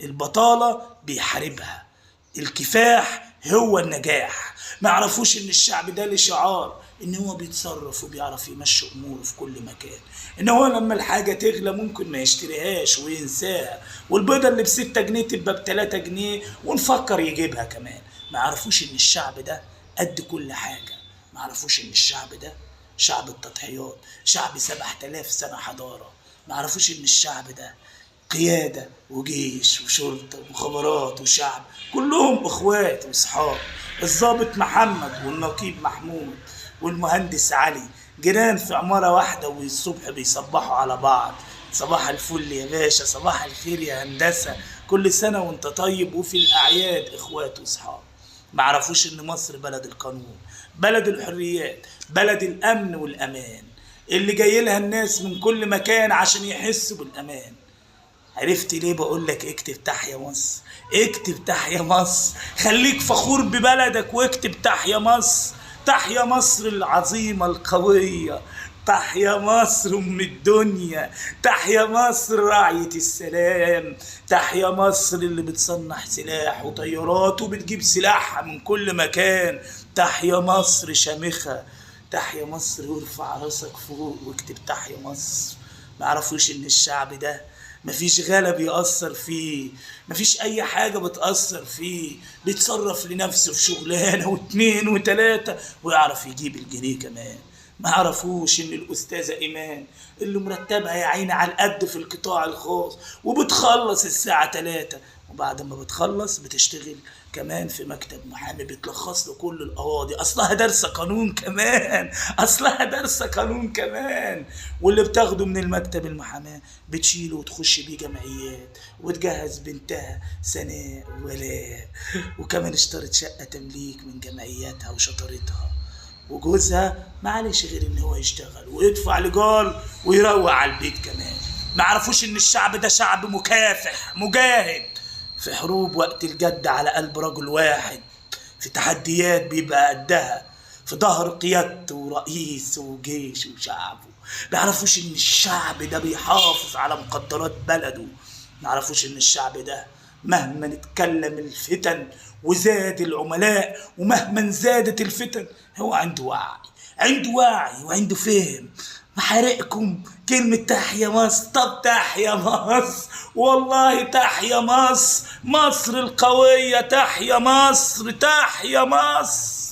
البطالة بيحاربها، الكفاح هو النجاح. ما يعرفوش ان الشعب ده ليه شعار، ان هو بيتصرف وبيعرف يمشي اموره في كل مكان، ان هو لما الحاجة تغلى ممكن ما يشتريهاش وينساها، والبيضة اللي ب6 جنيه تبقى ب3 جنيه ونفكر يجيبها كمان. ما يعرفوش ان الشعب ده قد كل حاجة. ما يعرفوش ان الشعب ده شعب التضحيات، شعب 7000 سنة حضارة. ما يعرفوش ان الشعب ده قيادة وجيش وشرطة ومخابرات وشعب، كلهم اخوات واصحاب. الضابط محمد والنقيب محمود والمهندس علي جيران في عمارة واحدة، والصبح بيصبحوا على بعض: صباح الفل يا باشا، صباح الخير يا هندسة، كل سنة وانت طيب. وفي الأعياد اخوات واصحاب. معرفوش ان مصر بلد القانون، بلد الحريات، بلد الامن والامان، اللي جاي لها الناس من كل مكان عشان يحسوا بالامان. عرفت ليه بقول لك اكتب تحيا مصر؟ اكتب تحيا مصر، خليك فخور ببلدك واكتب تحيا مصر. تحيا مصر العظيمة القوية، تحيا مصر أم الدنيا، تحيا مصر راعية السلام، تحيا مصر اللي بتصنع سلاح وطيارات وبتجيب سلاحها من كل مكان، تحيا مصر شامخة، تحيا مصر. وارفع راسك فوق واكتب تحيا مصر. معرفوش ان الشعب ده مفيش غلب يأثر فيه، مفيش أي حاجة بتأثر فيه، بيتصرف لنفسه في شغلانة واتنين وتلاتة ويعرف يجيب الجنيه كمان. ما عرفوش ان الاستاذة ايمان اللي مرتبها يا عيني على القد في القطاع الخاص وبتخلص الساعة 3، وبعد ما بتخلص بتشتغل كمان في مكتب محامي بتلخص له كل القواضي، اصلها دارسه قانون كمان، اصلها دارسه قانون كمان. واللي بتاخده من المكتب المحاماة بتشيله وتخش بيه جمعيات وتجهز بنتها سناء ولاء، وكمان اشترت شقه تمليك من جمعياتها وشطارتها. وجوزها معلش غير ان هو يشتغل ويدفع لجار ويروق على البيت كمان. ما عرفوش ان الشعب ده شعب مكافح مجاهد في حروب وقت الجد على قلب رجل واحد، في تحديات بيبقى قدها، في ظهر قيادته ورئيسه وجيشه وشعبه. ما يعرفوش ان الشعب ده بيحافظ على مقدرات بلده. ما يعرفوش ان الشعب ده مهما نتكلم الفتن وزاد العملاء ومهما زادت الفتن هو عنده وعي، عنده وعي وعنده فهم. محارقكم كلمة تحيا مصر؟ طب تحيا مصر، والله تحيا مصر، مصر القوية، تحيا مصر، تحيا مصر.